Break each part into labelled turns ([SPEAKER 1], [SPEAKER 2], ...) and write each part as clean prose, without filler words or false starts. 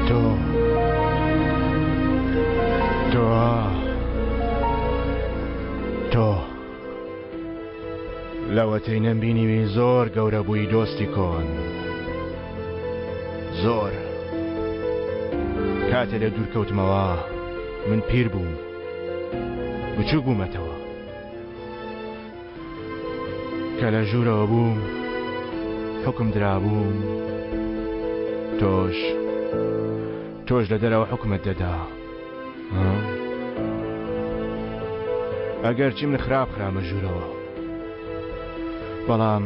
[SPEAKER 1] تۆ تۆ تۆ لەوەتەی نەمبینیوی زۆر گەورە بووی دۆستی کۆن زۆر کاتێ لێ دوور کەوتمەوە من پیر بووم بچووک بوومەتەوە کە لە ژوورەوە بووم حوکم درابووم تۆش تۆش لە دەرەوە حوکمت دەدا ئەگەرچی من خراپ خرامە ژوورەوە بەڵام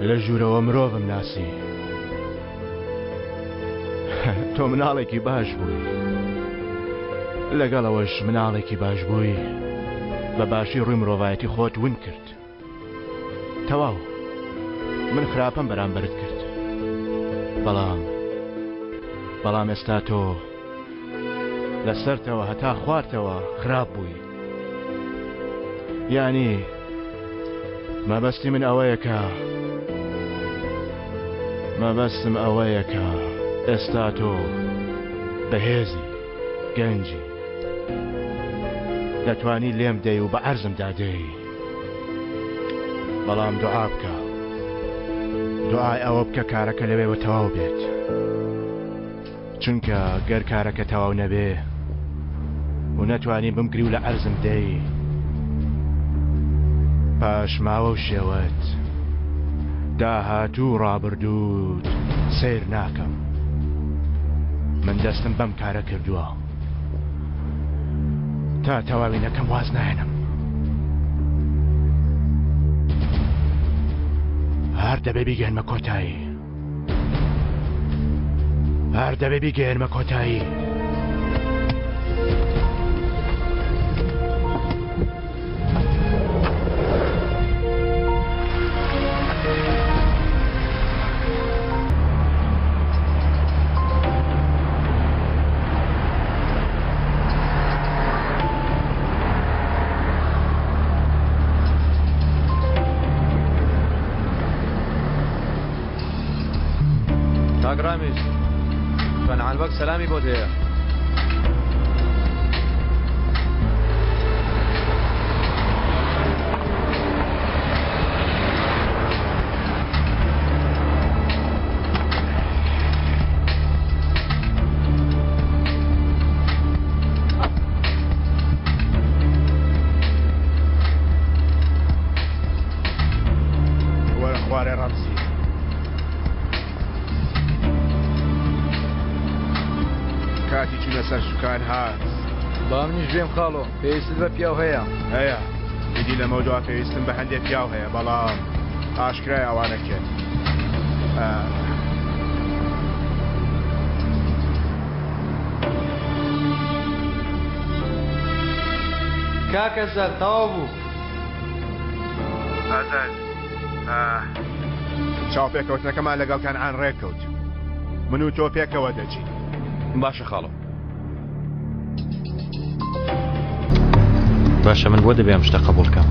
[SPEAKER 1] لە ژوورەوە مرۆڤم ناسی تۆ مناڵێکی باش بووی لەگەڵەوەش مناڵێکی باش بووی بە باشی ڕووی مرۆڤایەتی خۆت ون کرد تەواو من خراپەم بەرامبەرت کرد بەڵام بەڵام ئێستا تۆ لەسەرتەوە هەتا خوارتەوە خراپ بووی یعنی مەبەستی من ئەوەیە کە مەبەستم ئەوەیە کە ئێستا تۆ بەهێزی گەنجی دەتوانی لێم دەی و بە عەرزم دادەی بەڵام دوعا بکە دوعای ئەوە بکە کارەکە لەوێوە تەواو بێت چونکە گەر کارەکە تەواو نەبێ و نەتوانی بمگری و لە عەرزم دەی پاش ماوە و شێوەت داهاتوو و ڕابردووت سەیر ناکەم من دەستم بەم کارە کردووە تا تەواوی نەکەم واز نایەنم هەر دەبێ بیگەنمە کۆتایی هەر دەبێ بیگەیەنمە کۆتایی.
[SPEAKER 2] کاک ڕامیز کەنعان بەگ سەلامی بۆت هەیە.
[SPEAKER 1] وەرە خوارێ ڕەمزی. کاتی چوونە سەر سوکان هات.
[SPEAKER 2] با منیش بێم خاڵۆ، پێویستت بە پیاو هەیە؟
[SPEAKER 1] هەیە، ئیدی لەمەودوا پێویستم بە هەندێ پیاو هەیە، بەڵام ئاشکرایە ئەوانە کێن.
[SPEAKER 2] کاکە زەل تەواو بوو.
[SPEAKER 1] ئازاد چاوپێکەوتنەکەمان لەگەڵ کەنعان ڕێککەوت من و تۆ پێکەوە دەچین.
[SPEAKER 2] باشە خاڵۆ.
[SPEAKER 3] باشە من بۆ دەبێ ئەم شتە قبوڵ کەم؟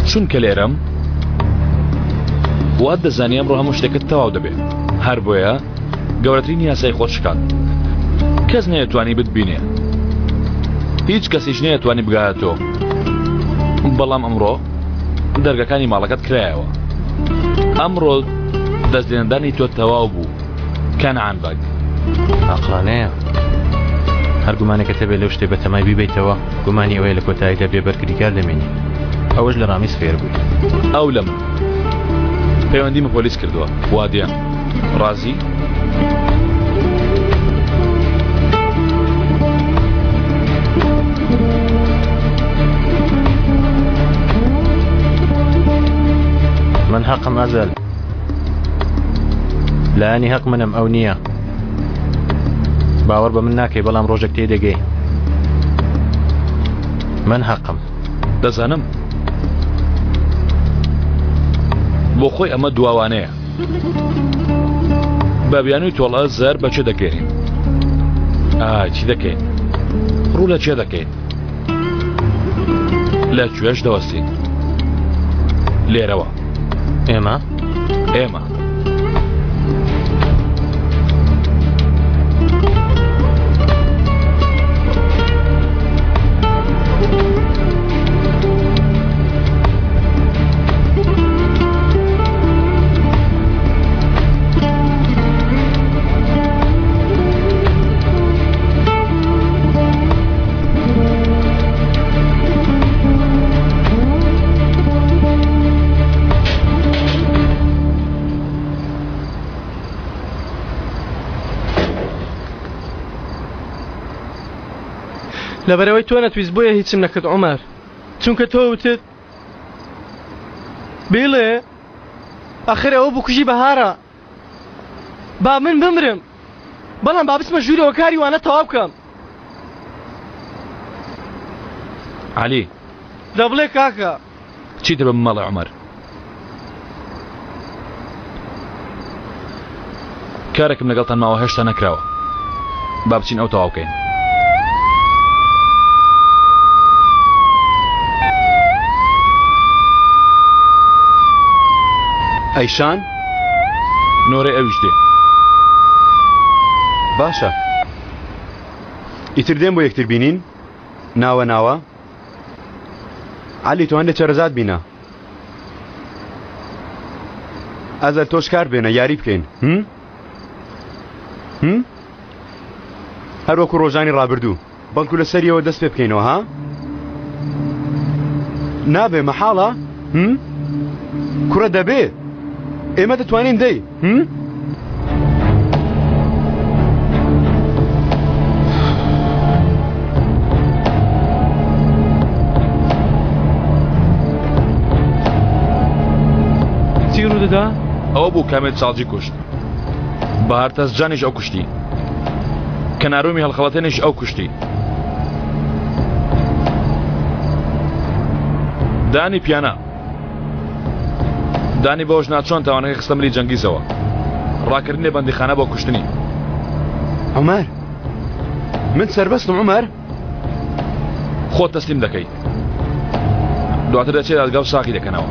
[SPEAKER 4] چونکە لێرەم وات دەزانی ئەمڕۆ هەموو شتێکت تەواو دەبێ هەر بۆیە گەورەترین یاسای خۆت شکاند کەس نەیەتوانی بتبینێ هیچ کەسیش نەیەتوانی بگاتە تۆ بەڵام ئەمڕۆ دەرگەکانی ماڵەکەت کرایەوە ئەمڕۆ دەستلێنەدانی تۆ تەواو بوو کەنعان بەگ
[SPEAKER 3] ئاقڵانەیە هەر گومانێکت هەبێت لەو شتەی بەتەمای بیبەیتەوە گومانی ئەوەیە لە کۆتاییدا بێ بەرگریکار دەمێنی ئەوەش لە ڕامیز فێر بووی
[SPEAKER 4] ئەو لە من پەیوەندیم بە پۆلیس کردووە وا دێم ڕازی؟
[SPEAKER 3] من هەقم ئەزەل لایەنی هەق منم ئەو نییە باوەڕ بە من ناکەی بەڵام ڕۆژێک تێدەگەی من هەقم
[SPEAKER 4] دەزانم بۆ خۆی ئەمە دواوانەیە بە بیانووی تۆڵە زەر بە چێ دەکەین ئا چی دەکەین ڕوو لە چێ دەکەین لە کوێش دەوەستین لێرەوە.
[SPEAKER 3] ئێمە؟
[SPEAKER 4] ئێمە.
[SPEAKER 5] لەبەرەوەی تۆ نەتویست بۆیە هیچم نەکرد عمر چونکە تۆ وتت بیڵێ ئەخر ئەوە بکوژی بەهارە با من بمرم بەڵام با بچمە ژوورەوە کاری وانە تەواو بکەم.
[SPEAKER 4] عەلی.
[SPEAKER 5] دە بڵێ کاکە.
[SPEAKER 4] چیتر بە من مەڵێ عومەر. کارێکم لەگەڵتان ماوە هێشتا نەکراوە. با بچین ئەو تەواو بکەین.
[SPEAKER 2] ئەیشان؟
[SPEAKER 4] نۆرەی ئەویش دێ.
[SPEAKER 2] باشە ئیتر دێن بۆ یەکتر بینین ناوە ناوە عەلی تۆ هەندێ چەرەزات بینە ئەزەل تۆش کار بێنە یاری بکەین هم؟ هم؟ هەر وەکو ڕۆژانی ڕابردوو بەڵکو لە سەریەوە دەست پێ بکەینەوە ها نابێ مەحاڵە هم؟ کوڕە دەبێ ئێمە دەتوانین دەی هم؟
[SPEAKER 5] چی ڕوودەدا؟
[SPEAKER 4] ئەوە بوو کامێت ساڵجی کوشت بەهار تەزجانیش ئەو کوشتی کەنارۆمی هەڵخەڵەتێنیش ئەو کوشتی دانی پیانە دانی بەوەش نا چۆن تاوانەکەی خستە ملی جەنگیزەوە ڕاکردنی بەندیخانە بۆ کوشتنی
[SPEAKER 2] عمر من سربەستم عمر
[SPEAKER 4] خۆت تەسلیم دەکەی دواتر دەچێت دادگا و ساغی دەکەنەوە.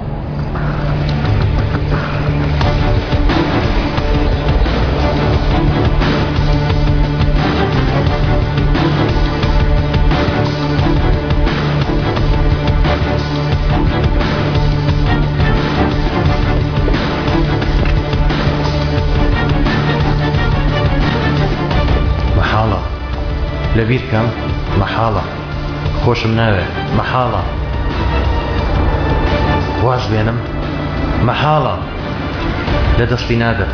[SPEAKER 3] مەحاڵە لەبیر کەم مەحاڵە خۆشم ناوێ مەحاڵە واز بێنم مەحاڵە لە دەستی نادەم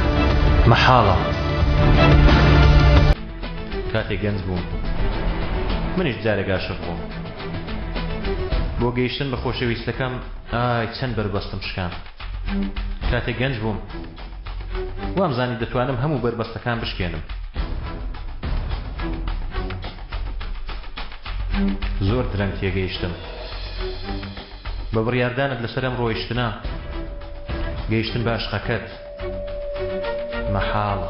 [SPEAKER 3] مەحاڵە. کاتێک گەنج بووم منیش جارێک ئاشق بووم بۆ گەیشتن بە خۆشەویستەکەم ئای چەند بەربەستم شکاند کاتێک گەنج بووم وامزانی دەتوانم هەموو بەربەستەکان بشکێنم زۆر درەنگ تێگەیشتم بە بڕیاردانت لەسەر ئەم ڕۆیشتنە گەیشتن بە ئەشقەکەت مەحاڵە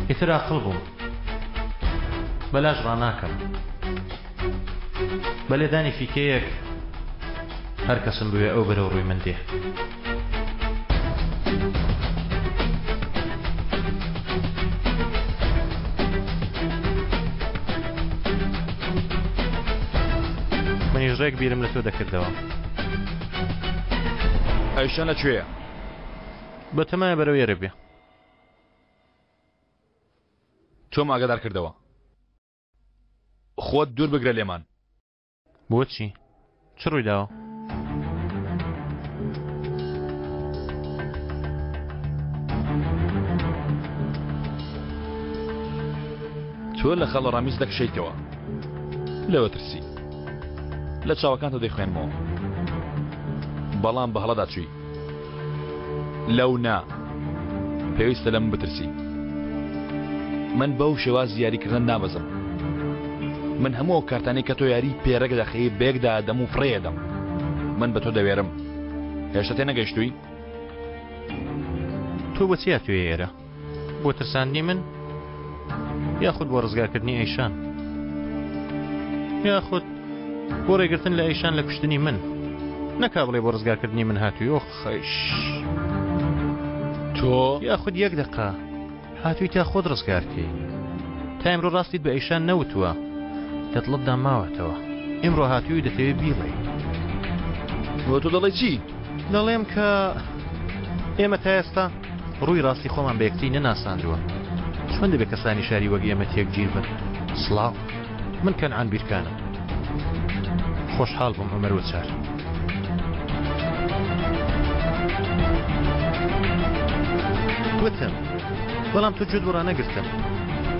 [SPEAKER 3] ئیتر ئاقڵ بووم بەلاش ڕاناکەم بە لێدانی فیکەیەک هەر کەسم بوێ ئەو بەرەو ڕووی من دێ. منیش ڕێک بیرم لە تۆ دەکردەوە.
[SPEAKER 4] ئەیشە لە کوێیە؟
[SPEAKER 3] بەتەمایە بەرەو ئێرە بێ.
[SPEAKER 4] تۆم ئاگادار کردەوە. خۆت دوور بگرە لێمان.
[SPEAKER 3] بۆچی؟ چ ڕوویداوە؟
[SPEAKER 4] تۆ لە خەڵە ڕامیز دەکشیتەوە لەوە ترسی لە چاوەکانتە دەیخوێنمەوە بەڵام بە هەڵەدا چووی لەو نا پێویستە لە من بترسی من بەو شێوازی یاریکردن نابەزم من هەموو ئەو کارتانەی کە تۆ یاری پێرەک دەخەی بێکدا دەم و فڕێدەم من بە تۆ دەوێرم هێشتا تێ نەگەیشتووی
[SPEAKER 3] تۆ بۆچی هاتووی ئێرە بۆ ترساندنی من یاخود بۆ ڕزگارکردنی ئەیشان یاخود بۆ ڕێگرتن لە ئەیشان لە کوشتنی من. نەکا بڵێ بۆ ڕزگارکردنی من هاتووی ئۆخ خەش.
[SPEAKER 4] تۆ
[SPEAKER 3] یاخود یەک دەقە هاتووی تا خۆت ڕزگارکەی تا ئیمڕۆ ڕاستیت بە ئەیشان نەوتووە لە دڵتدا ماوەتەوە ئیمڕۆ هاتووی و دەتەوێ بیڵێی.
[SPEAKER 4] بۆ تۆ دەڵێی چی؟
[SPEAKER 3] دەڵێم کە ئێمە تا ئێستا ڕووی ڕاستی خۆمان بە یەکتری نەناساندووە. چۆن دەبێ کەسانی شاری وەک ئێمە تێکگیر بن؟ سڵاو. من کەنعان بیرکانم. خۆشحاڵ بووم عومەر وچار. وتم بەڵام تۆ گوێت بۆ ڕانەگرتم.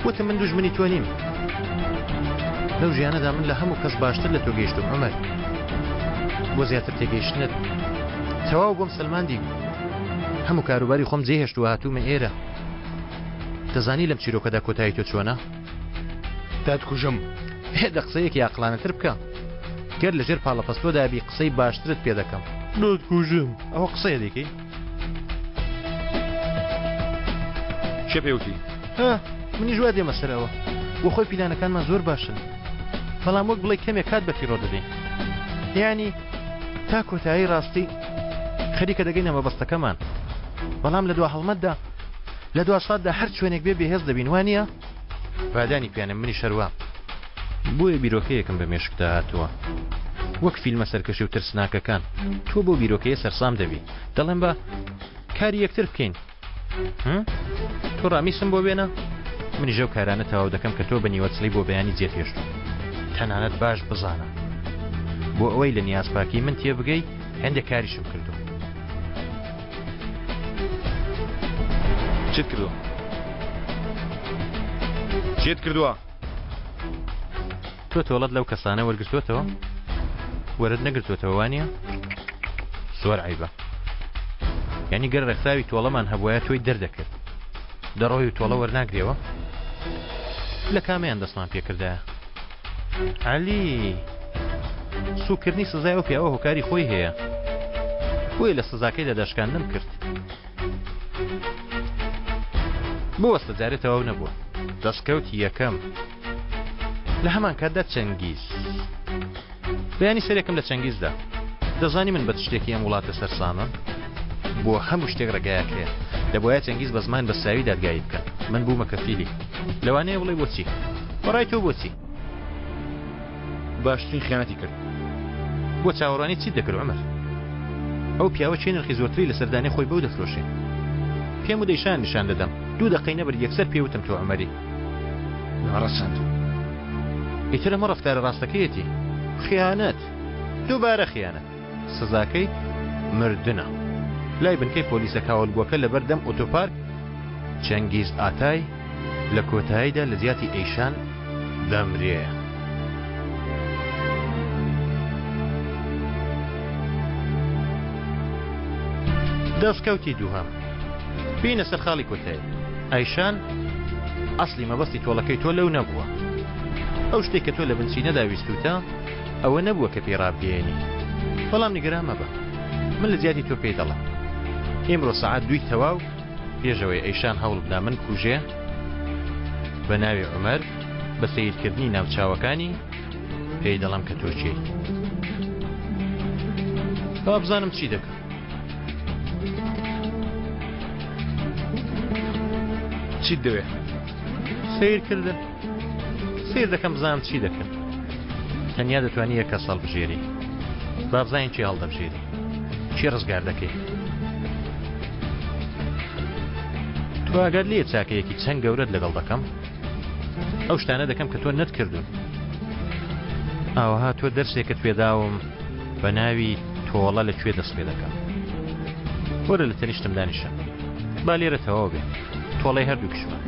[SPEAKER 3] وتم من دوژمنی تۆ نیم. لەو ژیانەدا من لە هەموو کەس باشتر لە تۆ گەیشتوم عومەر. بۆ زیاتر تێگەیشتنت تەواو بۆم سەلماندی. هەموو کاروباری خۆم جێهێشت و هاتوومە ئێرە. دەزانی لەم چیرۆکەدا کۆتایی تۆ چۆنە؟
[SPEAKER 4] دەتکوژم.
[SPEAKER 3] هێ دە قسەیەکی ئاقڵانەتر بکە. گەر لەژێر پاڵەپەستۆدا بی قسەی باشترت پێ دەکەم. دەتکوژم. ئەوە قسەیە دەیکەی؟
[SPEAKER 4] کێ پێی وتی؟
[SPEAKER 3] ها، منیش وا دێمە سەرەوە. بۆ خۆی پیلانەکانمان زۆر باشن. بەڵام وەک بڵێی کەمێک کات بەفیڕۆ دەدەین. یانی تا کۆتایی ڕاستی خەریکە دەگەینە مەبەستەکەمان. بەڵام لە دوا هەڵمەتدا، لە دوا ساتدا هەر چۆنێک بێ بێهێز دەبین، وا نییە؟ بادانی پیانم منیش هەروام. بۆیە بیرۆکەیەکم بە مێشکدا هاتووە. وەک فیلمە سەرکەشی و ترسناکەکان. تۆ بەو بیرۆکەیە سەرسام دەبی. دەڵێم با کاری یەکتر بکەین. تۆ ڕامیسم بۆ بێنە، منیش ئەو کارانە تەواو دەکەم کە تۆ بە نیوەچڵی بۆ بەیانی جێت هێشتوون. تەنانەت باش بزانە بۆ ئەوەی لە نیازپاکی من تێبگەی هێندێک کاریشم کردووە.
[SPEAKER 4] چیت کردووە؟ چیت کردووە؟
[SPEAKER 3] تۆ تۆڵەت لەو کەسانە وەرگرتووەتەوە؟ وەرت نەگرتووەتەوە وانە؟ زۆر عیبە. یعنی گەر ڕێکخراوی تۆڵەمان هەبواە تۆی دەردەکرد. دەڕۆی و تۆڵە وەرناگرێەوە؟ لە کامیان دەستمان پێکردایە؟ عەلی سوکردنی سزای ئەو پیاوە هۆکاری خۆی هەیە بۆیە لە سزاکەیدا داشکاندنم کرد بوەستە جارێ تەواو نەبووە دەستکەوتی یەکەم لە هەمان کاتدا چەنگیز بەیانی سەرێکم لە چەنگیزدا دەزانی من بە چ شتێکی ئەم وڵاتە سەرسامم بۆ هەموو شتێک ڕێگایەک هەیە دەبواە چەنگیز بە زمان بەسراوی دادگایی بکەن من بوومە کەفیلی لەوانەیە بڵێ بۆچی بەڕای تۆ بۆچی
[SPEAKER 4] باشترین خیانەتی کرد
[SPEAKER 3] بۆ چاوەڕوانی چیت دەکرد عمر ئەو پیاوە چێ نرخی زۆرتری لەسەر دانێ خۆی بەو دەفرۆشێ پێم و دەیشان نیشان دەدەم دوو دەقەی نەبرد یەکسەر پێوتم تۆ عمەری
[SPEAKER 4] ناڕەسەند
[SPEAKER 3] ئیتر ئەمە ڕەفتارە ڕاستەکەیەتی خیانەت دووبارە خیانەت سزاکەی مردنە لای بنکەی پۆلیسە کاولبووەکە لەبەردەم ئۆتۆپارک چەنگیز ئاتای لە کۆتاییدا لە جیاتی ئەیشان دەمرێ. دەستکەوتی دووهەم بینە سەر خاڵی کۆتایی ئایشان ئەسلی مەبەستی تۆڵەکەی تۆ لەو نەبووە ئەو شتێک کە تۆ لە بنچینەدا ویستوتە ئەوە نەبووە کە پێی ڕابگەیەنی بەڵام نیگەران مەبە من لە جیاتی تۆ پێی دەڵێم ئیمڕۆ سەعات دووی تەواو پێشەوەی ئەیشان هەوڵ بدا من کوژێ بە ناوی عومەر بە سەیرکردنی ناوچاوەکانی پێی دەڵێم کە تۆ کێیت با بزانم چی دەکەم
[SPEAKER 4] چیت دەوێ؟
[SPEAKER 3] سەیرکردن سیر دەکەم بزانم چی دەکەن تەنیا دەتوانی یەک کەس هەڵبژێری با بزانین چی هەڵدەبژێری چی ڕزگار دەکەی تۆ ئاگات لێ چاکەیەکی چەند گەورەت لەگەڵ دەکەم ئەو شتانە دەکەم کە تۆ نەتکردوون ئاوەها تۆ دەرسێکت پێداوم بە ناوی تۆڵە لە کوێ دەست پێ دەکەم وەرە لە تەنیشتم دانیشە با لێرە تەواو بێ تۆڵەی هەردووکیشمان.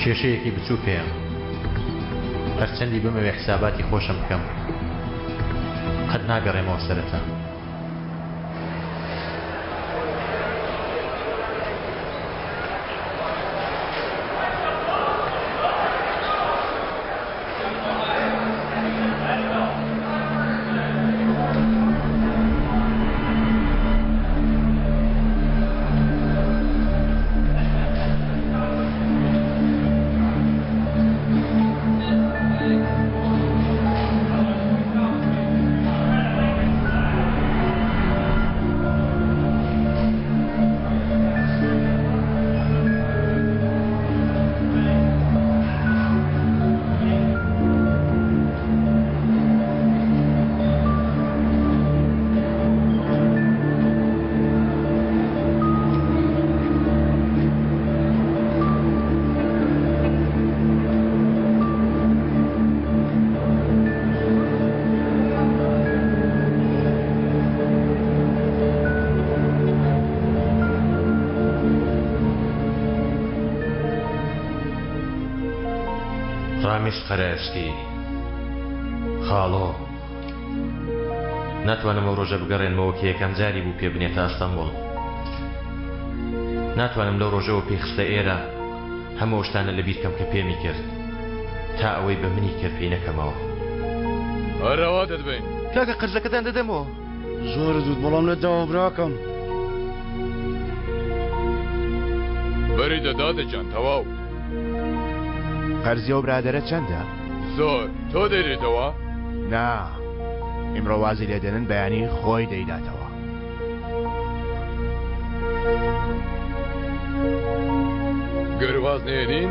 [SPEAKER 3] کێشەیەکی بچووک هەیە. هەرچەندی بمەوێ حساباتی خۆشم بکەم، قەت ناگەڕێمەوە سەرەتا. ڕامیس قەرەئەسکی، خاڵۆ، ناتوانم ئەو ڕۆژە بگەڕێنمەوە کە یەکەم جاری بوو پێ بنێتە ئەستەنبوڵ. ناتوانم لەو ڕۆژەوە پێی خستە ئێرە هەموو ئەو شتانە لەبیر کەم کە پێمی کرد تا ئەوەی بە منی کرد پێی نەکەمەوە.
[SPEAKER 4] هەرەوا دەتبەین.
[SPEAKER 3] کاکە قەرزەکەتان دەدەمەوە.
[SPEAKER 6] زۆرت وت بەڵام لێت داوە براکەم.
[SPEAKER 4] بەری دە دادە گیان تەواو.
[SPEAKER 1] قەرزی ئەو برادەرە چەندە؟
[SPEAKER 4] زۆر، تۆ دەیدەیتەوە؟
[SPEAKER 1] نا، ئیمڕۆ وازی لێ دێنن بەیانی خۆی دەیداتەوە.
[SPEAKER 4] گەر واز نێنین؟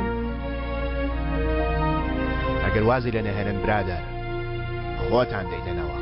[SPEAKER 1] ئەگەر وازی لێ نەهێنن برادەر خۆتان دەیدەنەوە.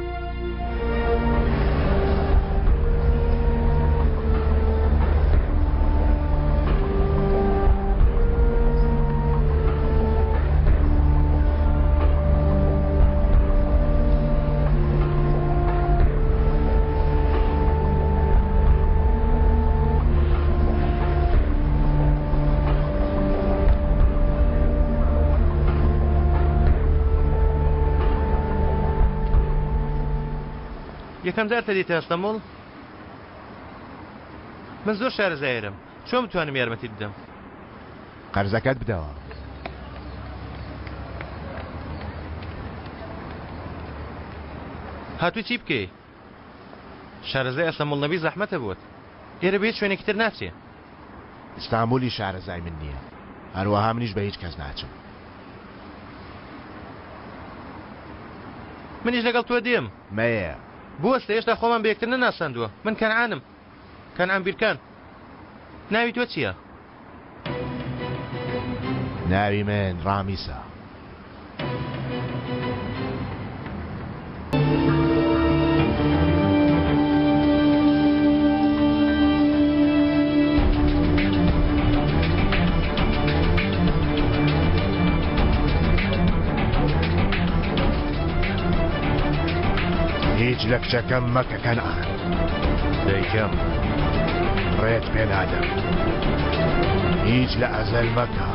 [SPEAKER 3] یەکەم جارتە دێیتە ئەستەموڵ؟ من زۆر شارەزایرم چۆن بتوانم یارمەتیت بدەم؟
[SPEAKER 1] قەرزەکەت بدەوە.
[SPEAKER 3] هاتووی چی بکەی؟ شارەزای ئەستەموڵ نەبی زەحمەتە بۆت. ئێرە بە هیچ شوێنێکی تر ناچێ.
[SPEAKER 1] ئیستانبولی شارەزای من نییە. هەروەها منیش بە هیچ کەس ناچم.
[SPEAKER 3] منیش لەگەڵ تۆ دێم.
[SPEAKER 1] مەیە.
[SPEAKER 3] بوەستە هێشتا خۆمان بە یەکتر نەناساندووە. من کەنعانم. کەنعان بیرکان. ناوی تۆ چییە؟
[SPEAKER 1] ناوی من ڕامیسە. هیچ لە کچەکەم مەکە کەنعان.
[SPEAKER 3] دەیکەم.
[SPEAKER 1] ڕێت پێ نادەم. هیچ لە ئەزەل مەکە.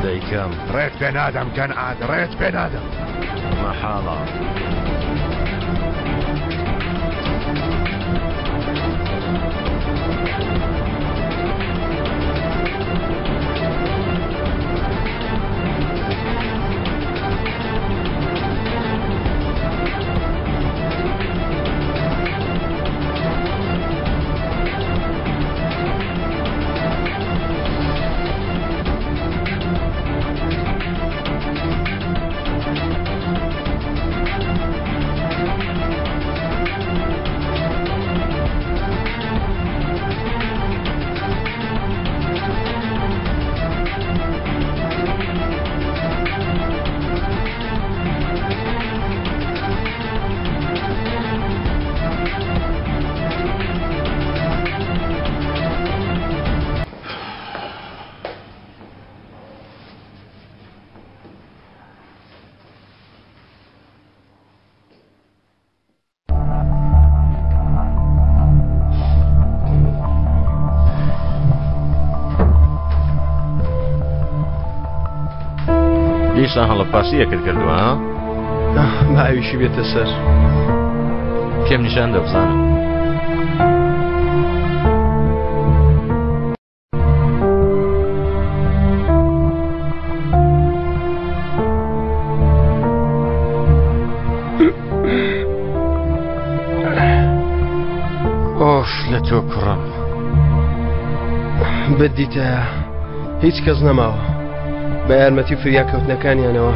[SPEAKER 3] دەیکەم.
[SPEAKER 1] ڕێت پێ نادەم کەنعان، ڕێت پێ نادەم.
[SPEAKER 3] مەحاڵە. دیسان هەڵەپاسییەکت کردووە ها؟
[SPEAKER 5] با ئەویشی بێتە سەر.
[SPEAKER 3] پێم نیشان دە بزانم. ئۆف لە تۆ کوڕم.
[SPEAKER 5] بەدیتایە هیچ کەس نەماوە. بە یارمەتی فریاکەوتنەکانیانەوە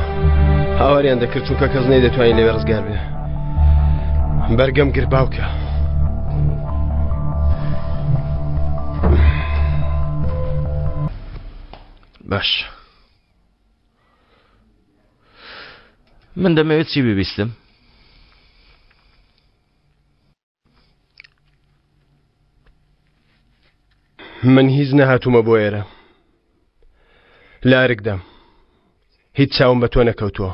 [SPEAKER 5] هاواریان دەکرد چونکە کەس نەیدەتوانی لەوێ ڕزگار بێ. بەرگەم گر باوکە.
[SPEAKER 3] باش من دەمەوێت چی ببیستم؟
[SPEAKER 5] من هیچ نەهاتوومە بۆ ئێرە لە ئەرکدام هیچ چاوم بە تۆ نەکەوتووە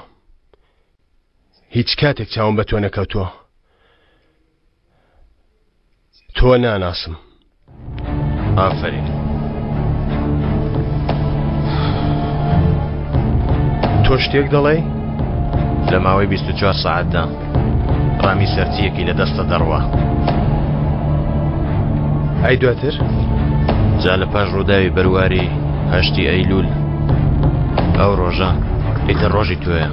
[SPEAKER 5] هیچ کاتێک چاوم بە تۆ نەکەوتووە تۆ ناناسم.
[SPEAKER 3] ئافەرین.
[SPEAKER 5] تۆ شتێک دەڵێی؟
[SPEAKER 3] لە ماوەی 24 سەعاتدا ڕامی سەرچییەکی لە دەستە دەڕوا.
[SPEAKER 5] ئەی دواتر؟
[SPEAKER 3] جا لە پاش ڕووداوی بەرواری هەشتی ئەیلول ئەو ڕۆژە ئیتر ڕۆژی تۆیە.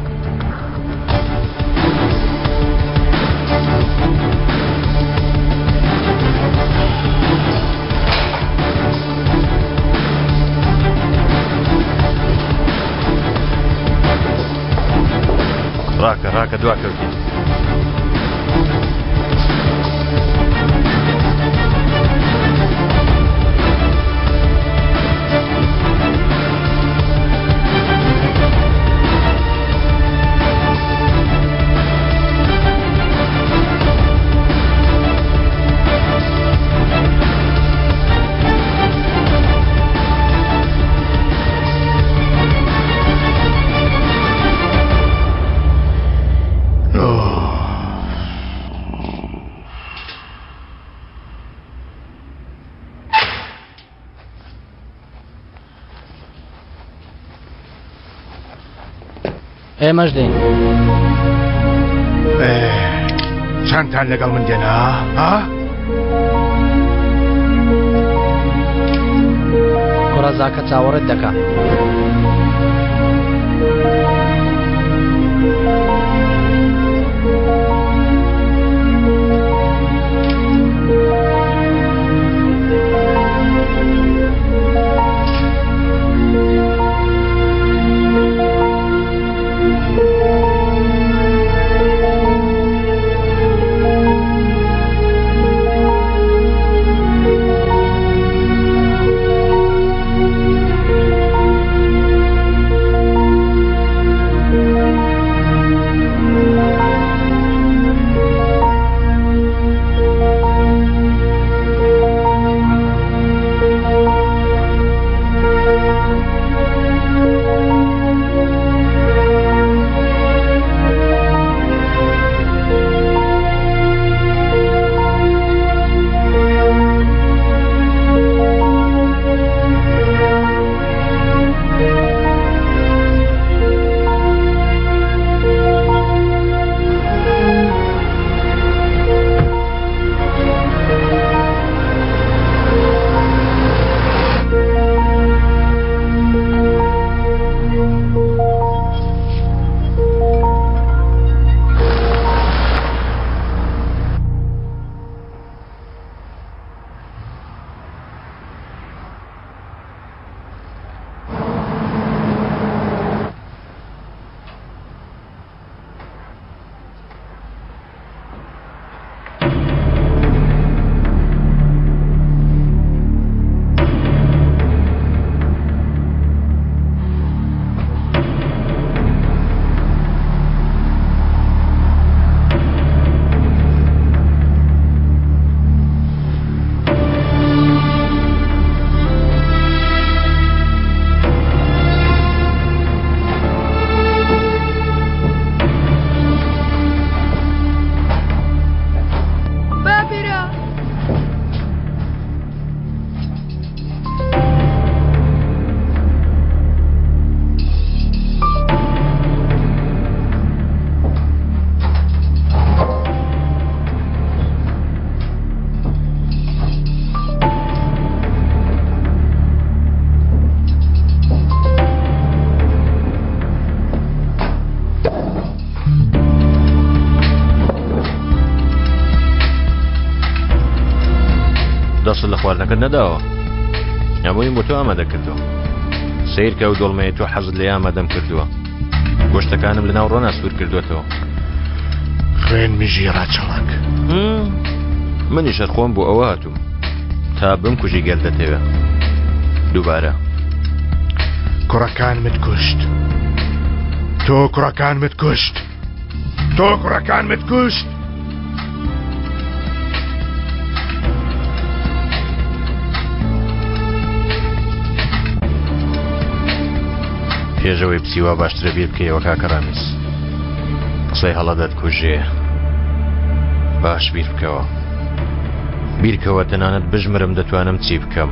[SPEAKER 3] ڕاکە ڕاکە دوا کەوتین.
[SPEAKER 7] ئێمەش دێین.
[SPEAKER 1] چەندتان لەگەڵ من دێنا ها؟
[SPEAKER 7] کوڕەزاکە چاوەڕێت دەکا.
[SPEAKER 3] دەست لە خواردنەکەت نەداوە. هەموویم بۆ تۆ ئامادە کردووە. سەیر کە ئەو دۆڵمەیە تۆ حەزت لێ ئامادەم کردووە. گۆشتەکانم لەناو ڕۆنا سوور کردووەتەوە.
[SPEAKER 1] خوێن مژی ڕەچەڵەک.
[SPEAKER 3] منیش هەر خۆم بۆ ئەوە هاتووم تا بمکوژی گەر دەتەوێ. دووبارە.
[SPEAKER 1] کوڕەکانمت کوشت. تۆ کوڕەکانمت کوشت. تۆ کوڕەکانمت کوشت.
[SPEAKER 3] پێشەوەی بچی وا باشترە بیر بکەیەوە کاکە ڕامیز قسەی هەڵە دەتکوژێ باش بیر بکەوە بیرکەوە تەنانەت بژمرم دەتوانم چی بکەم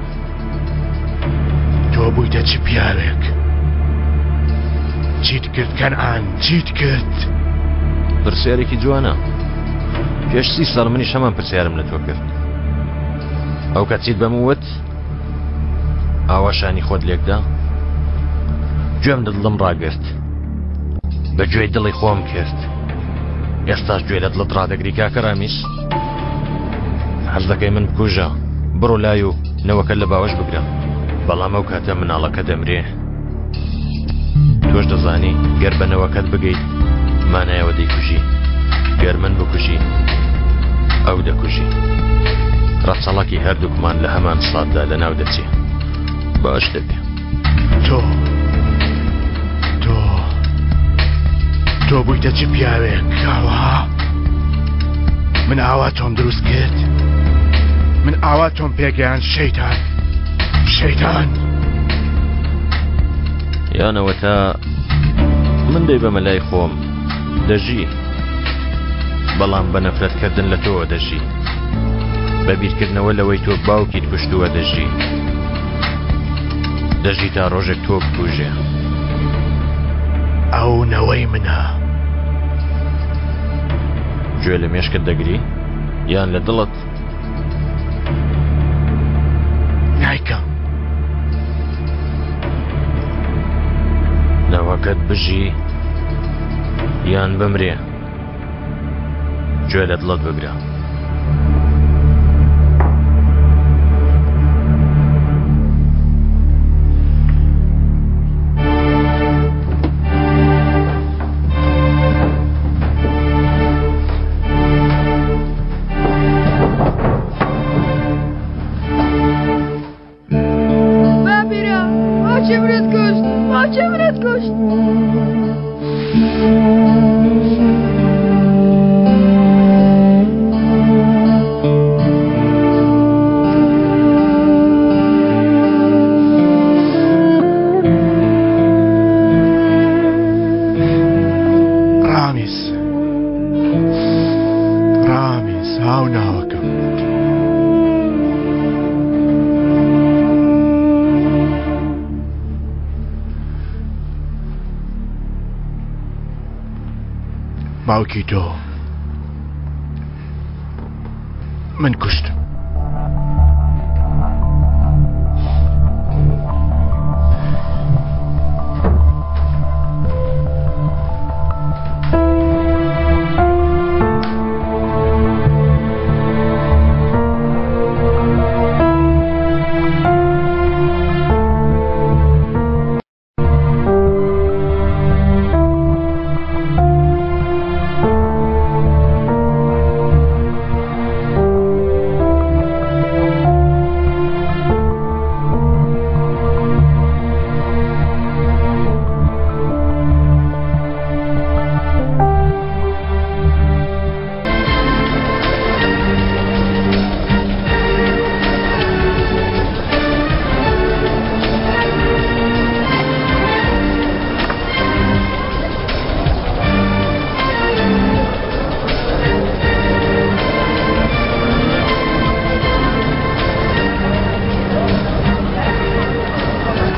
[SPEAKER 1] تۆ بوویتە چ پیاوێک؟ چیت کرد کەنعان چیت کرد؟
[SPEAKER 3] پرسیارێکی جوانە پێش سی ساڵ منیش هەمان پرسیارم لە تۆ کرد ئەو کات چیت بەم وت ئاوا شانی خۆت لێکدا گوێم لە دڵم ڕاگرت بە گوێی دڵی خۆم کرد ئێستاش گوێ لە دڵت ڕادەگری کاکە ڕامیس حەز دەکەی من بکوژە بڕۆ لای و نەوەکە لە باوەش بگرە بەڵام ئەو کاتە مناڵەکە دەمرێ تۆش دەزانی گەر بە نەوەکەت بگەیت مانایەوە دەیکوژی گەر من بکوژی ئەو دەکوژی ڕەچەڵەکی هەردووکمان لە هەمان ساتدا لەناو دەچێ باش دەبێ
[SPEAKER 1] تۆ تۆ تۆ بوویتە چ پیاوێک کاوە من ئاوا تۆم دروست کرد من ئاوا تۆم پێگەیان شەیتان شەیتان
[SPEAKER 3] یانەوە تا من دەیبەمە لای خۆم دەژی بەڵام بە نەفرەتکردن لە تۆوە دەژی بە بیرکردنەوە لەوەی تۆ باوکیت کوشتووە دەژی دەژی تا ڕۆژێک تۆ بکوژێ.
[SPEAKER 1] ئەو نەوەی منە.
[SPEAKER 3] گوێ لە مێشکت دەگری یان لە دڵت؟
[SPEAKER 1] نایکەم.
[SPEAKER 3] نەوەکەت بژی یان بمرێ؟ گوێ لە دڵت بگرە.
[SPEAKER 8] باپیرە باوکی منت کوشت باوکی منت کوشت
[SPEAKER 1] ڕامیز ڕامیز هاو ناوەکەم باوکی تۆ من کوشتم.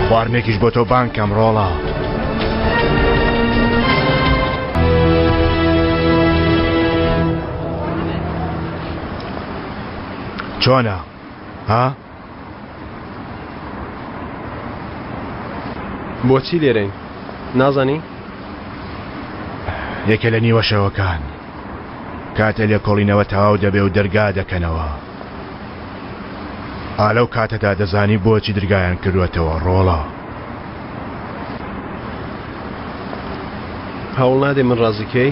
[SPEAKER 1] خواردنێکیش بۆ تۆ بانگ کەم ڕۆڵە. چۆنە ها؟
[SPEAKER 5] بۆچی لێرەین نازانی؟
[SPEAKER 1] یەکێ لە نیوە شەوەکان کاتێ لێکۆڵینەوە تەواو دەبێ و دەرگا دەکەنەوە. ئا لەو کاتەدا دەزانی بۆچی درگایان کردووەتەوە ڕۆڵە.
[SPEAKER 5] هەوڵ نادەی من ڕازی کەی؟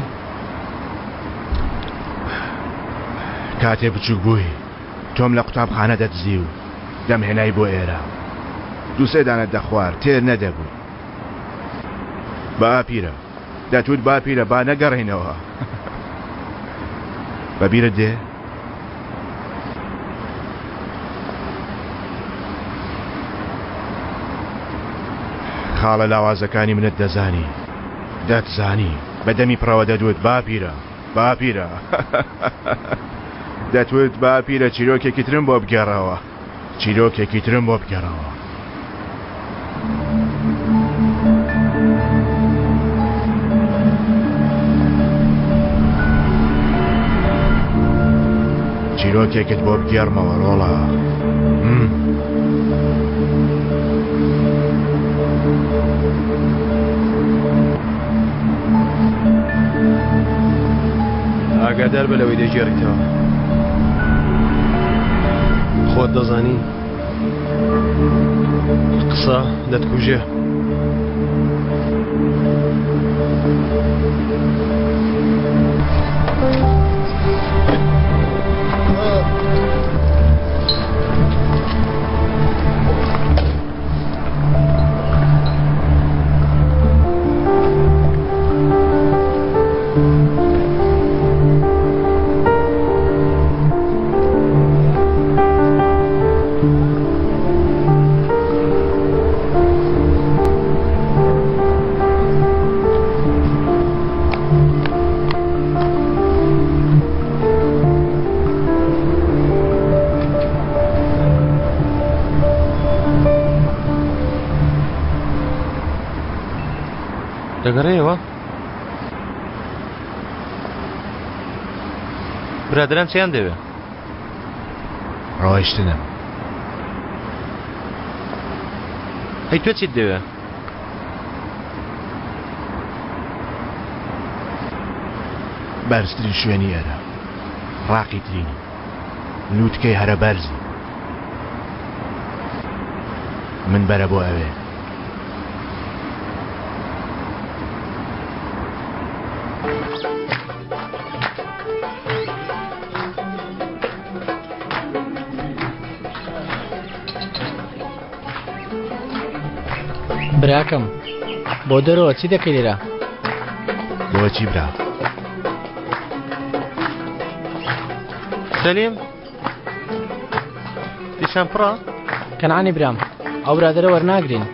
[SPEAKER 1] کاتێ بچووک بووی تۆم لە قوتابخانە دەدزی و دەمهێنای بۆ ئێرە. دووسێ دانەت دەخوارد تێر نەدەبووی. باپیرە دەتوت باپیرە با نەگەڕێینەوە. بەبیرت دێ؟ خاڵە لاوازەکانی منت دەزانی دەتزانی بە دەمی پڕەوە دەدوت باپیرە باپیرە دەتوت باپیرە چیرۆکێکی ترم بۆ بگێڕەوە چیرۆکێکی ترم بۆ بگێڕەوە. چیرۆکێکت بۆ بگێڕمەوە ڕۆڵە.
[SPEAKER 5] ئاگادار بە لەوەی دەگێڕیتەوە. خۆت دەزانی قسە دەتکوژێ.
[SPEAKER 3] دەگەڕێیەوە؟ برادەران چیان دەوێ؟
[SPEAKER 1] ڕۆیشتنم.
[SPEAKER 3] ئەی تۆ چیت دەوێ؟
[SPEAKER 1] بەرزترین شوێنی ئێرە، ڕاقیترینی، لووتکەی هەرە بەرزی. من بەرە بۆ ئەوێ.
[SPEAKER 7] براکەم بۆ دەرەوە چی دەکەی لێرە؟
[SPEAKER 1] بۆچی برا؟
[SPEAKER 3] سەلیم دیسان پڕە؟
[SPEAKER 7] کەنعانی برام ئەو برادەرە وەرناگرین.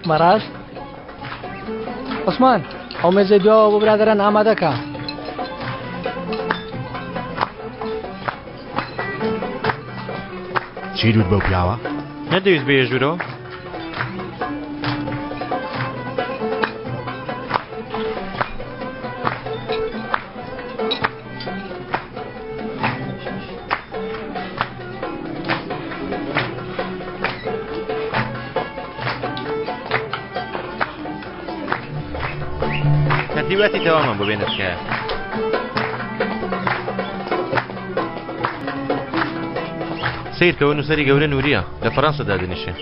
[SPEAKER 7] بەڕاست عوسمان ئەو مێزەی دواوە بۆ برادەران ئامادەکە.
[SPEAKER 1] چی دوت بەو پیاوە؟
[SPEAKER 3] نەدەویست بێیە ژوورەوە؟ تەرتیباتی تەواومان بۆ بێنە تکایە. سەیرکەوە نووسەری گەورە نووریە لە فەرەنسا دادەنیشێ.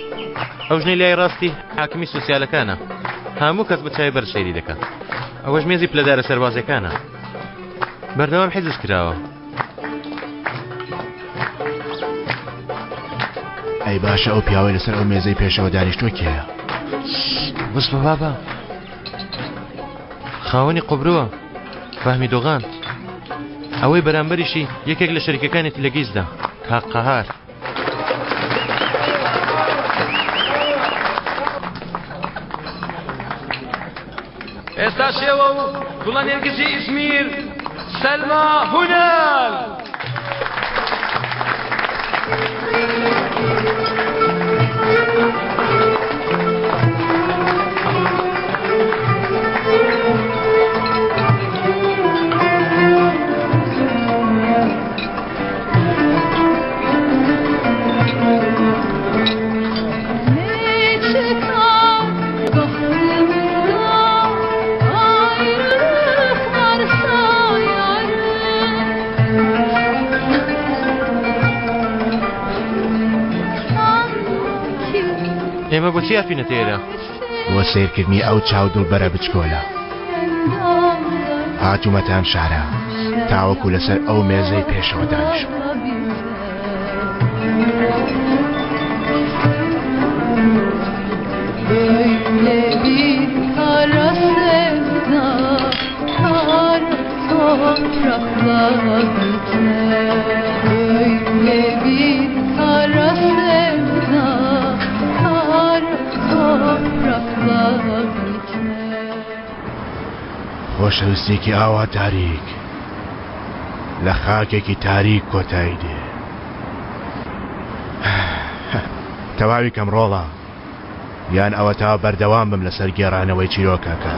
[SPEAKER 3] ئەو ژنەی لای ڕاستی حاکمی سۆسیالەکانە. هەموو کەس بە چاوی بەرز سەیری دەکا. ئەوەش مێزی پلەدارە سەربازیەکانە. بەردەوام حیزز کراوە.
[SPEAKER 1] ئەی باشە ئەو پیاوەی لەسەر ئەو مێزەی پێشەوە دانیشتووە کێیە؟
[SPEAKER 3] وس بە بابە خاوەنی قوبرووە فەهمی دۆغان ئەوەی بەرامبەریشی یەکێک لە شەریکەکانێتی لە گیزدا کاک قەهار.
[SPEAKER 9] ئێستا شێوە و گوڵە نێرگزی ئیزمیر سەلما هونال.
[SPEAKER 3] ئێمە بۆچی هاتوینەتە ئێرە؟
[SPEAKER 1] بۆ سەیرکردنی ئەو چاو دڵبەرە بچکۆلە. هاتوومەتە ئەم شارە تاوەکو لەسەر ئەو مێزەی پێشەوە دانیشم.
[SPEAKER 10] Böyle bir kara sevda kar toprakla biter. Böyle bir kara sevda kar toprakla biter.
[SPEAKER 1] خۆشەویستیەکی ئاوا تاریک لە خاکێکی تاریک کۆتایی دێ. تەواوی کەم ڕۆڵە یان ئەوەتا بەردەوام بم لەسەر گێڕانەوەی چیرۆکەکە.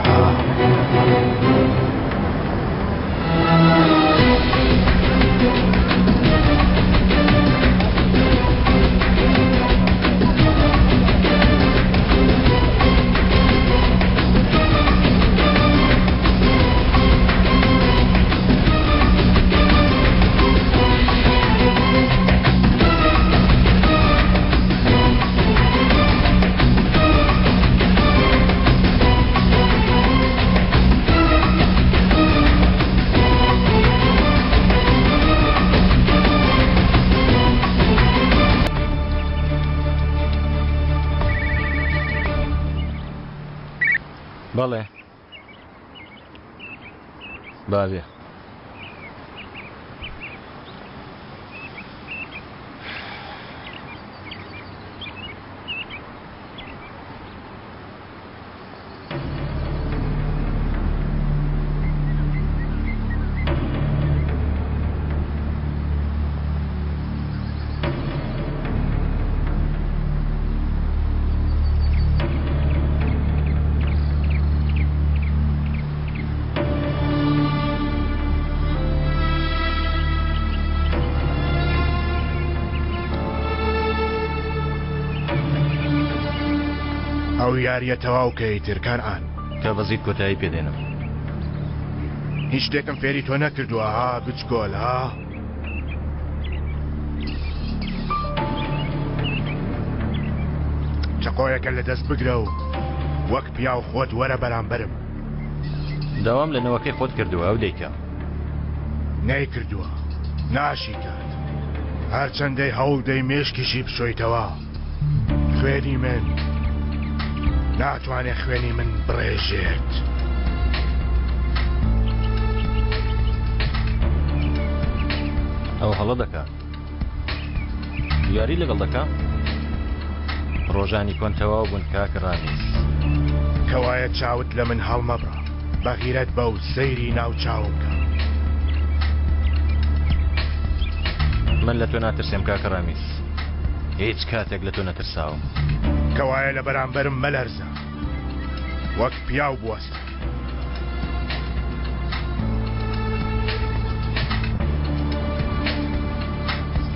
[SPEAKER 3] بەڵێ بابێ.
[SPEAKER 1] ئەو یاریە تەواو کە ئیتر کەنعان.
[SPEAKER 3] کە بەزیت کۆتایی پێ دێنم.
[SPEAKER 1] هیچ شتێکم فێری تۆ نەکردووە ها بچکۆل ها؟ چەقۆیەکە لە دەست بگرە و وەک پیاو خۆت وەرە بەرامبەرم.
[SPEAKER 3] داوام لە نەوەکەی خۆت کردووە ئەو دەیکا.
[SPEAKER 1] نەیکردووە، ناشیکات. هەرچەندەی هەوڵ دەی مێشکیشی بشۆیتەوە، خوێنی من ناتوانێ خوێنی من بڕێژێت.
[SPEAKER 3] ئەو هەڵە دەکا. یاری لەگەڵ دەکا؟ ڕۆژانی کۆن تەواو بوون کاک ڕامیز.
[SPEAKER 1] کەوایە چاوت لە من هەڵمەبڕە. بەغیرەت بە و سەیری ناو چاوم کە.
[SPEAKER 3] من لە تۆ ناترسێم کاکە ڕامیز. هیچ کاتێک لە تۆ نەترساوم.
[SPEAKER 1] کەوایە لە بەرامبەرم مەلەرزە. وەک پیاو بوەستە.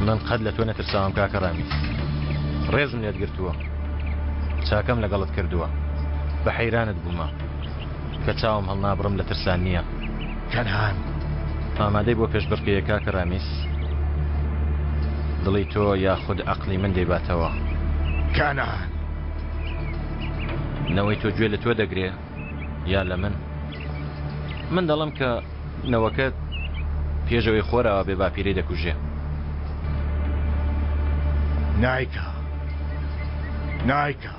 [SPEAKER 3] من قەت لە تۆ نەترساوم کاکە ڕامیز. ڕێزم لێت گرتووە. چاکەم لەگەڵت کردووە. بە حەیرانت بوومە. کە چاوم هەڵنابڕم لە ترسان نییە.
[SPEAKER 1] کەنعان.
[SPEAKER 3] ئامادەی بۆ پێشبڕکێیە کاکە ڕامیز؟ دڵی تۆ یاخود عەقڵی من دەیباتەوە؟
[SPEAKER 1] کەنعان.
[SPEAKER 3] نەوەی تۆ گوێ لە تۆ دەگرێ یا لە من؟ من دەڵێم کە نەوەکەت پێش ئەوەی خۆراوا بێ باپیرەی دەکوژێ.
[SPEAKER 1] نایکا. نایکا.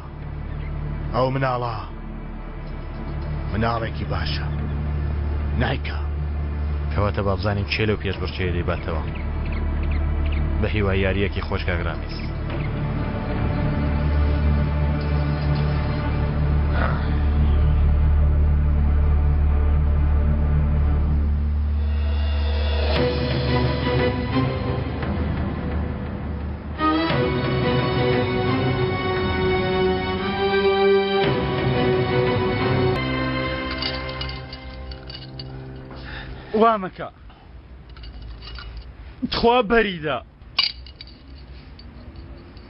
[SPEAKER 1] ئەو مناڵە مناڵێکی باشە نایکا.
[SPEAKER 3] کەواتە با بزانین کێ لەو پێشبڕکێیە دەیباتەوە. بە هیوای یارییەکی خۆش کاک رامیز.
[SPEAKER 6] وا مەکە تخوا بەریدە.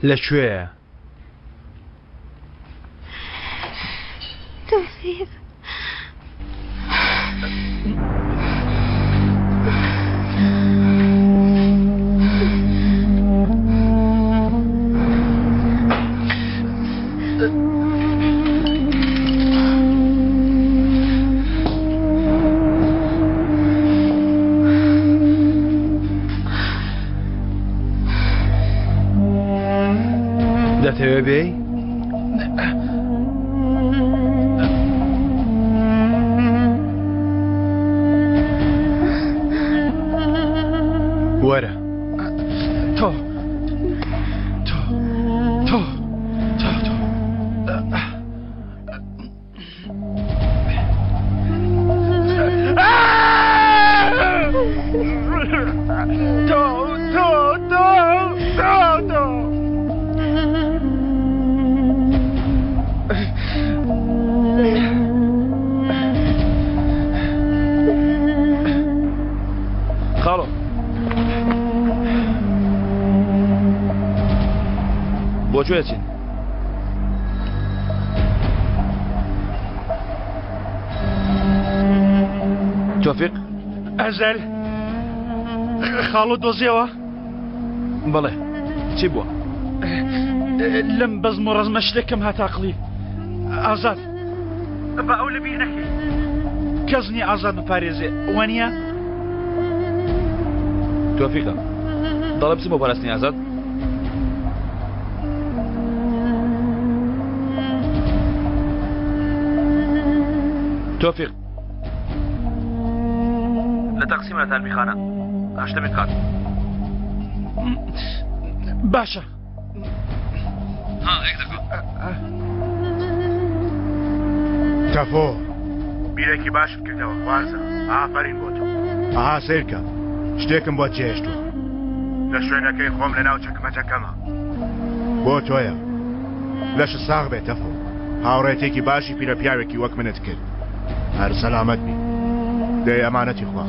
[SPEAKER 2] لە کوێیە؟
[SPEAKER 8] تۆفیق.
[SPEAKER 5] دەتەوێ بێی؟ وەرە.
[SPEAKER 6] تۆ تۆ تۆ تۆ تۆ تۆ تۆ تۆ تۆ تۆ
[SPEAKER 4] خاڵۆ بۆ کوێ ئەچین؟ تۆفیق
[SPEAKER 6] ئەزەل خاڵۆ دۆزیەوە؟
[SPEAKER 4] بەڵێ چی بووە؟
[SPEAKER 6] لەم بەزم و ڕەزمە شتێکم هات عەقڵی ئازاد با ئەو لەبیر نەکەی کەس نییە ئازاد بپارێزێ وانە؟
[SPEAKER 4] تۆفیقە دەڵێ بچم بۆ پاراستنی ئازاد؟ تۆفیق لە تەقسیمە لە تارمیخانە هەشتەمین قات
[SPEAKER 6] باشە
[SPEAKER 1] تەفۆ بیرێکی باشت کردەوە خوارزە ئافەرین بۆ تۆ ئەها سەیرکە شتێکم بۆ جێهێشتووە لە شوێنەکەی خۆم لە ناو چەکمەجەکەمە بۆ تۆیە لەشت ساغ بێت تەفۆ هاوڕێتێکی باشی پیرە پیاوێکی وەک منت کرد هەر سەلامەت بی دەی ئەمانەتی خوا.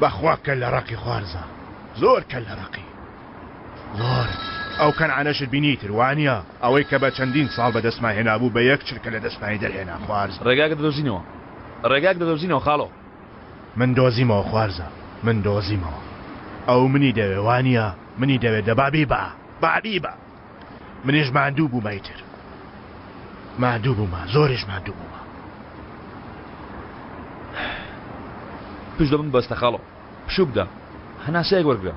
[SPEAKER 1] بەخوا کەللە ڕەقی خوارزا زۆر کەللە ڕەقی زۆر ئەو کەنعانەشت بینی تر وانیە ئەوەی کە بە چەندین ساڵ بەدەستمان هێنابوو بە یەک چرکە لە دەستمانی دەرهێنا خوارزا.
[SPEAKER 4] ڕێگاکە دەدۆزینەوە ڕێگاک دەدۆزینەوە خاڵۆ.
[SPEAKER 1] من دۆزیمەوە خوارزا من دۆزیمەوە ئەو منی دەوێ وانیە منی دەوێ دەبا بیبا با بیبا منیش ماندوو بوومە ئیتر ماندوو بوومە زۆریش ماندوو بوومە.
[SPEAKER 4] پشت بە من ببەستە خاڵۆ پشوو بدە هەناسەیەک وەرگرە.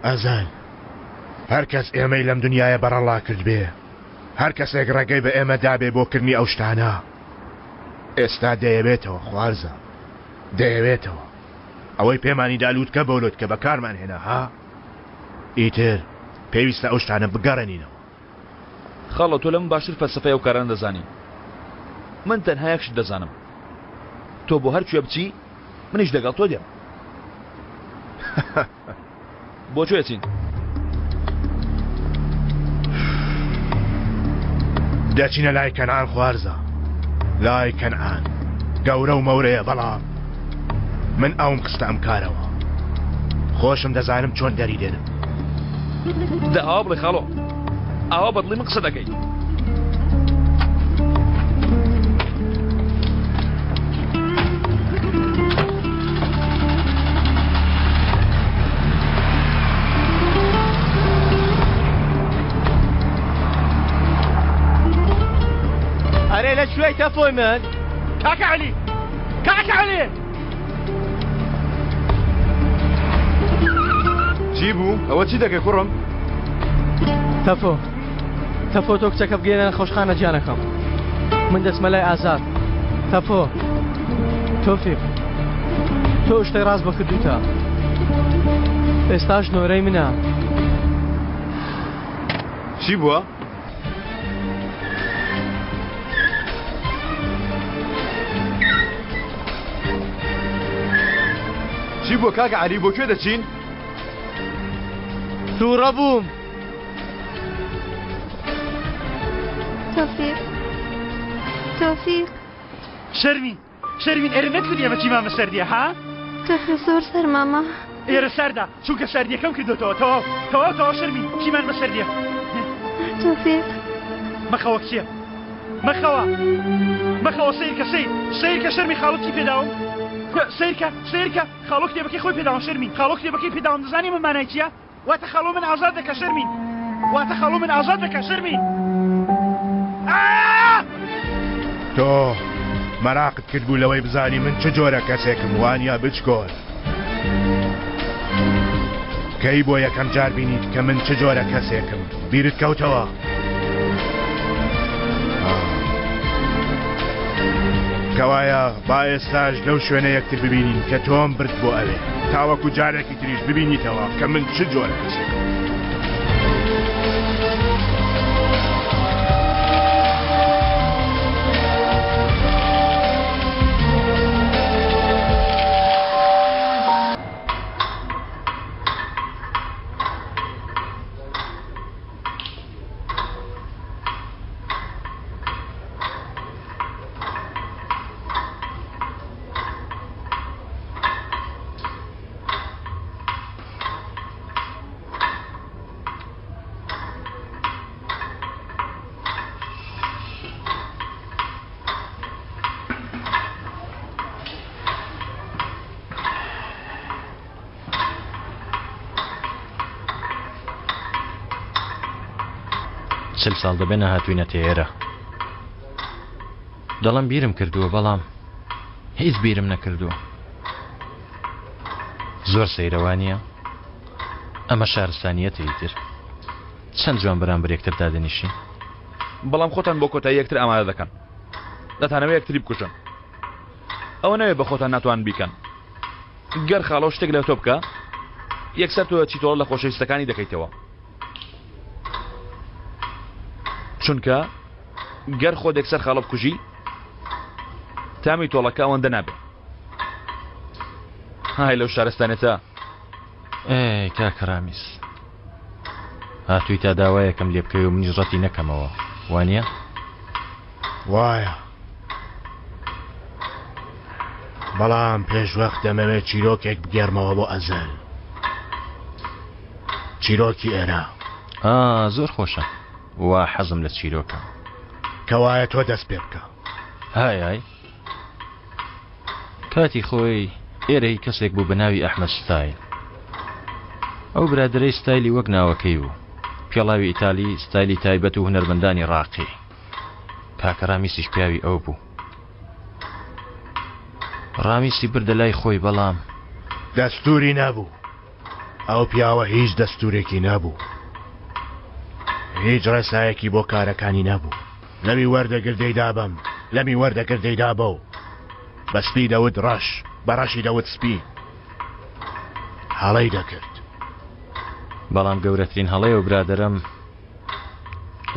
[SPEAKER 1] ئەزان هەر کەس ئێمەی لەم دنیایە بەڕەڵا کردبێ هەر کەسێک ڕێگەی بە ئێمە دابێ بۆ کردنی ئەو شتانە ئێستا دەیەوێتەوە خوارزا دەیەوێتەوە ئەوەی پێمانی دا لوتکە بۆ لوتکە بەکارمان هێنا ها ئیتر پێویستە ئەو شتانە بگەڕێنینەوە.
[SPEAKER 4] خاڵۆ تۆ لە من باشتر فەلسەفەی ئەو کارانە دەزانی من تەنها یەک شت دەزانم تۆ بۆ هەر کوێ بچی منیش لەگەڵ تۆ دێم. بۆ کوێ ئەچین؟
[SPEAKER 1] دەچینە لای کەنعان خوارزا لای کەنعان گەورە و مەورەیە بەڵام من ئەوم خستە ئەم کارەوە خۆشم دەزانم چۆن دەری دێنم
[SPEAKER 4] دە ئاوا بڵێ خاڵۆ ئاوا بەدڵی من قسە دەکەی
[SPEAKER 5] ئەرێ لە کوێی تەفۆی من؟
[SPEAKER 6] کاکە عەلی کاکە عەلی
[SPEAKER 2] چی بوو؟ ئەوە چی دەکەی کوڕم؟
[SPEAKER 7] تەفۆ تەفۆ تۆ کچەکە بگەێنە نەخۆشخانە گیانەکەم من دەچمە لای ئازاد تەفۆ تۆفیق تۆ شتێ ڕاست بە کردوتە ئێستاش نۆرەی منە
[SPEAKER 2] چی بووە؟ چی بووە کاکە عەلی بۆ کوێ دەچین؟
[SPEAKER 7] تووڕە بووم.
[SPEAKER 8] تۆفیق تۆفیق
[SPEAKER 6] شەرمین شەرمین ئێرە نەتکرد ئێمە چیمان بەسەر دیە ها؟
[SPEAKER 8] تۆفیق زۆر سەرمامە
[SPEAKER 6] ئێرە ساردە چونکە ساردیەکەم کردوتەوە تەواو تەواو تەواو شەرمین چیمان بەسەر دیە
[SPEAKER 8] تۆفیق
[SPEAKER 6] مەخەوە کچێ مەخەوە مەخەوە سەیرکە سەیر سەیرکە شەرمی خاڵت چی پێداوم سەیرکە سەیرکە خاڵۆ کتێبەکەی خۆی پێداوم شەرمین خاڵۆ کتێبەکەی پێداوم دەزانی من مانای چییە واتە خاڵۆ من ئازاد دەکە شەرمین واتە خاڵۆ من ئازاد دەکە شەرمین.
[SPEAKER 1] تۆ مەراقت کرد بوو لەوەی بزانی من چ جۆرە کەسێکم وانە بچکۆل. کەی بۆ یەکەم جار بینیت کە من چ جۆرە کەسێکم بیرت کەوتەوە؟ کەوایە با ئێستاش لەو شوێنە یەکتر ببینین کە تۆم برد بۆ ئەوێ تاوەکو جارێکی تریش ببینیتەوە کە من چ جۆرە کەسێکم.
[SPEAKER 3] چل ساڵ دەبێ نەهاتووینەتە ئێرە. دەڵێم بیرم کردووە بەڵام هیچ بیرم نەکردووە. زۆر سەیرە وانییە؟ ئەمە شارستانییەتە ئیتر. چەند جوان بەرامبەر یەکتر دادەنیشین.
[SPEAKER 4] بەڵام خۆتان بۆ کۆتایی یەکتر ئامادە دەکەن. دەتانەوێ یەکتری بکوژن. ئەوە نەوێ بە خۆتان ناتوانن بیکەن. گەر خاڵۆ شتێک لە تۆ بکا، یەکسەر تۆ چی تۆڵە لە خۆشەویستەکانی دەکەیتەوە. چونکە گەر خۆت یەکسەر خاڵۆ بکوژی، تامی تۆڵەکە ئەوەندە نابێ. های لەو شارستانێتە.
[SPEAKER 3] ئێ کاکە ڕامیز هاتووی تا داوایەکم لێ بکەی و منیش ڕەتی نەکەمەوە وانە؟
[SPEAKER 1] وایە بەڵام پێش وەخت دەمەوێت چیرۆکێک بگێڕمەوە بۆ ئەزەل چیرۆکی ئێرە
[SPEAKER 3] ئا زۆر خۆشە وا حەزم لە چیرۆکە
[SPEAKER 1] کەوایە تۆ دەست پێ بکە
[SPEAKER 3] های های کاتی خۆی ئێرە هی کەسێک بوو بە ناوی ئەحمەد ستایل. ئەو برادەرەی ستایلی وەک ناوەکەی بوو. پێڵاوی ئیتالی، ستایلی تایبەت و هونەرمەندانی ڕاقی. کاکە ڕامیسیش پیاوی ئەو بوو. ڕامیسی بردە لای خۆی بەڵام.
[SPEAKER 1] دەستووری نەبوو. ئەو پیاوە هیچ دەستوورێکی نەبوو. هیچ ڕێسایەکی بۆ کارەکانی نەبوو. لەوی وەردەگرت دەیدا بەم، لەمی وەردەگرت دەیدا بەو. بە سپی دەوت ڕەش، بە ڕەشی دەوت سپی. هەڵەی دەکرد.
[SPEAKER 3] بەڵام گەورەترین هەڵەی ئەو برادەرەم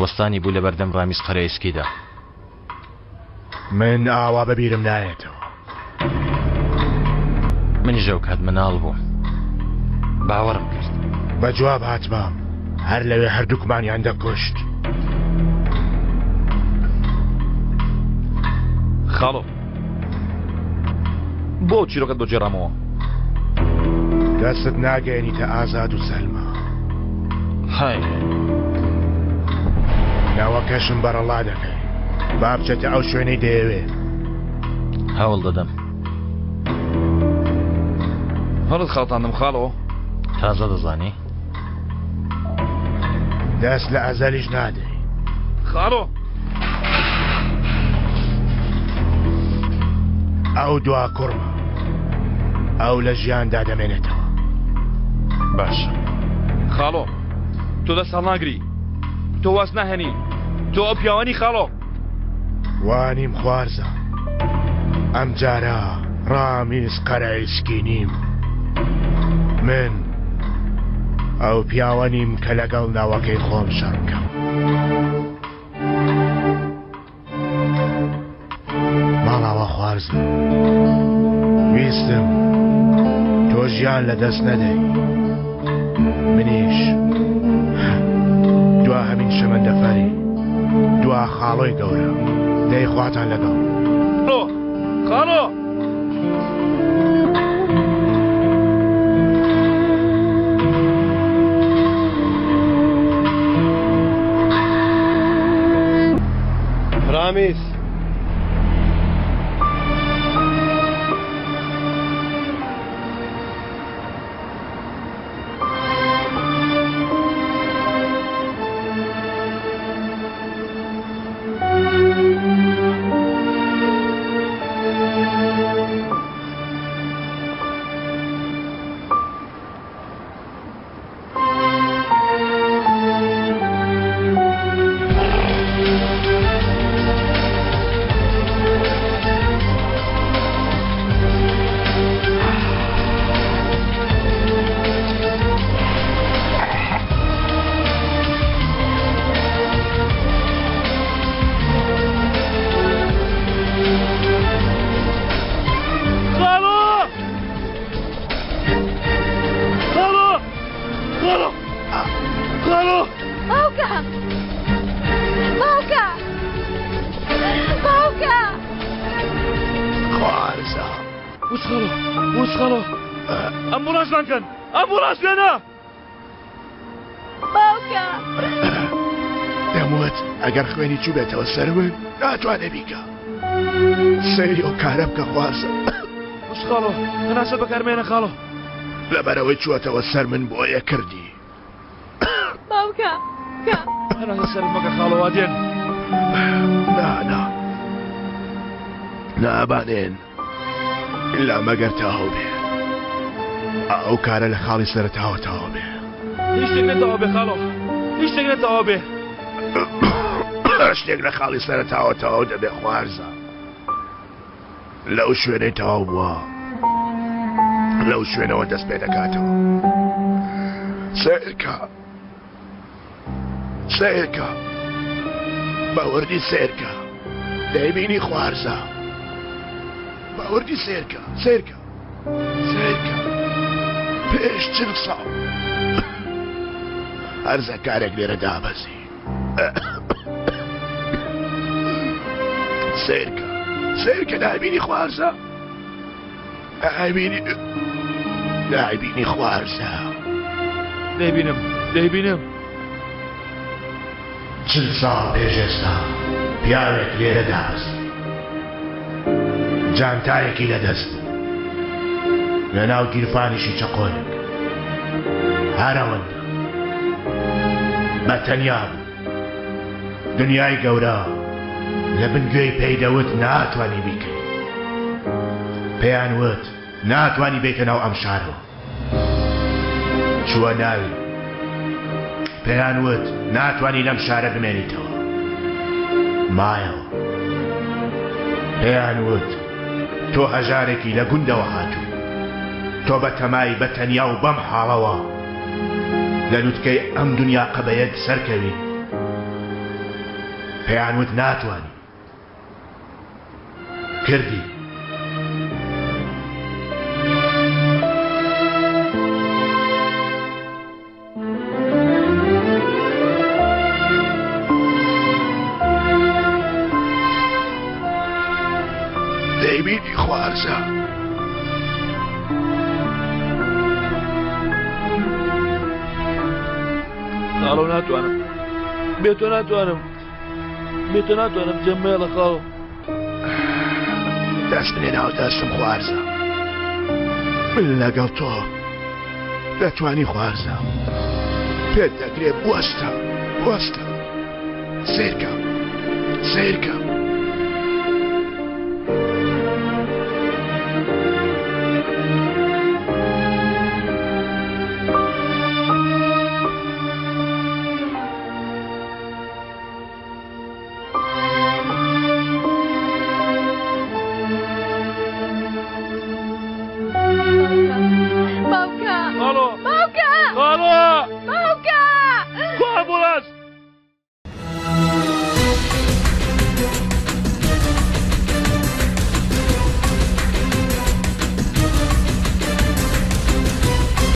[SPEAKER 3] وەستانی بوو لەبەردەم ڕامیز قەرەئیسکیدا.
[SPEAKER 1] من ئاوا بە بیرم نایەتەوە.
[SPEAKER 3] منیش ئەو کات مناڵ بووم. باوەڕم کرد.
[SPEAKER 1] بە جواب هاتبام هەر لەوێ هەردووکمانیان دەکوشت.
[SPEAKER 4] خاڵۆ بۆ ئەو چیرۆکەت بۆ گێڕامەوە؟
[SPEAKER 1] دەستت ناگەیەنیتە ئازاد و سەلما.
[SPEAKER 3] های.
[SPEAKER 1] ناوەکەشم بەرەڵا دەکەی. با بچێتە ئەو شوێنەی دەیەوێ.
[SPEAKER 3] هەوڵ دەدەم.
[SPEAKER 4] هەڵت خەڵتاندم خاڵۆ.
[SPEAKER 3] تازە دەزانی؟
[SPEAKER 1] دەست لە ئەزەلیش نادەی.
[SPEAKER 4] خاڵۆ.
[SPEAKER 1] ئەو دوا کوڕمە. ئەو لە ژیاندا دەمێنێتەوە.
[SPEAKER 3] باشە.
[SPEAKER 4] خاڵۆ تۆ دەست هەڵناگری. تۆ واز ناهێنی. تۆ ئەو پیاوەنی خاڵۆ.
[SPEAKER 1] وانیم خوارزا. ئەم جارە ڕامیز قەرەئیسکی نیم. من ئەو پیاوە نیم کە لەگەڵ ناوەکەی خۆم شەڕ بکەم. ماڵاوا خوارزم. ویستم تۆ ژیان لە دەست نەدەی. منیش دوا هەمین شەمەندەفەری دوا خاڵۆی گەورە دەی خواتان لەگەڵ.
[SPEAKER 4] خاڵۆ!
[SPEAKER 5] ڕامیز!
[SPEAKER 4] خاڵۆ ئەمبوڵانس بانگ کەن ئەمبوڵانس بێنە
[SPEAKER 8] باوکە
[SPEAKER 1] دەموت ئەگەر خوێنی چووبێتەوە سەر من ناتوانێ بیکە سەیری ئەو کارە بکە خوازە
[SPEAKER 4] خاڵۆ هەناسە بەکارمێنە خاڵۆ
[SPEAKER 1] لەبەرەوەی چووەتەوە سەر من بۆیە کردی
[SPEAKER 8] باوکە
[SPEAKER 4] هەناسە سەرم مەکە خاڵۆ وا دێن
[SPEAKER 1] نا نا نابانێن ئیلا مەگەر تەواو بێ ئەو کارە لە خاڵی سەرەتاوە تەواو بێ.
[SPEAKER 4] هیچ شتێک نەتەواو بێ خاڵۆ هیچ شتێک نەتەواو بێ.
[SPEAKER 1] شتێک لە خاڵی سەرەتاوە تەواو دەبێ خوارزا لەو شوێنەی تەواو بووە لەو شوێنەوە دەست پێ دەکاتەوە سەیرکە سەیرکە بە وردی سەیرکە دەیبینی خوارزا بە وردی سەیرکە سەیرکە سەیرکە پێش چل ساڵ هەرزەکارێک لێرە دابەزی سەیرکە سەیرکە دابینی خوارزا دایبینی دایبینی خوارزا
[SPEAKER 4] دەیبینم دەیبینم
[SPEAKER 1] چل ساڵ پێش ئێستا پیاوێک لێرە دابەزی جانتایەکی لەدەست بوو لەناو گیرفانیشی چەقۆیەک هەر ئەوەندە بە تەنیا بوو دنیای گەورە لە بن گوێی پێی دەوت ناتوانی بیکەی پێیان وت ناتوانی بێیتە ناو ئەم شارەوە چووە ناوی پێیان وت ناتوانی لەم شارە بمێنیتەوە مایەوە پێیان وت تۆ هەژارێکی لە گوندەوە هاتووی تۆ بە تەمای بە تەنیا و بەم حاڵەوە لە لوتکەی ئەم دنیا قەبەیەت سەرکەوی پێیان وت ناتوانی کردی. دەیبینی خوارزا.
[SPEAKER 4] خاڵۆ ناتوانم بێ تۆ ناتوانم بێ تۆ ناتوانم جێم مێڵە خاڵۆ.
[SPEAKER 1] دەست بنێ ناو دەستم خوارزا من لەگەڵ تۆ دەتوانی خوارزا پێت دەکرێ بوەستە بوەستە سیرکە سیرکە.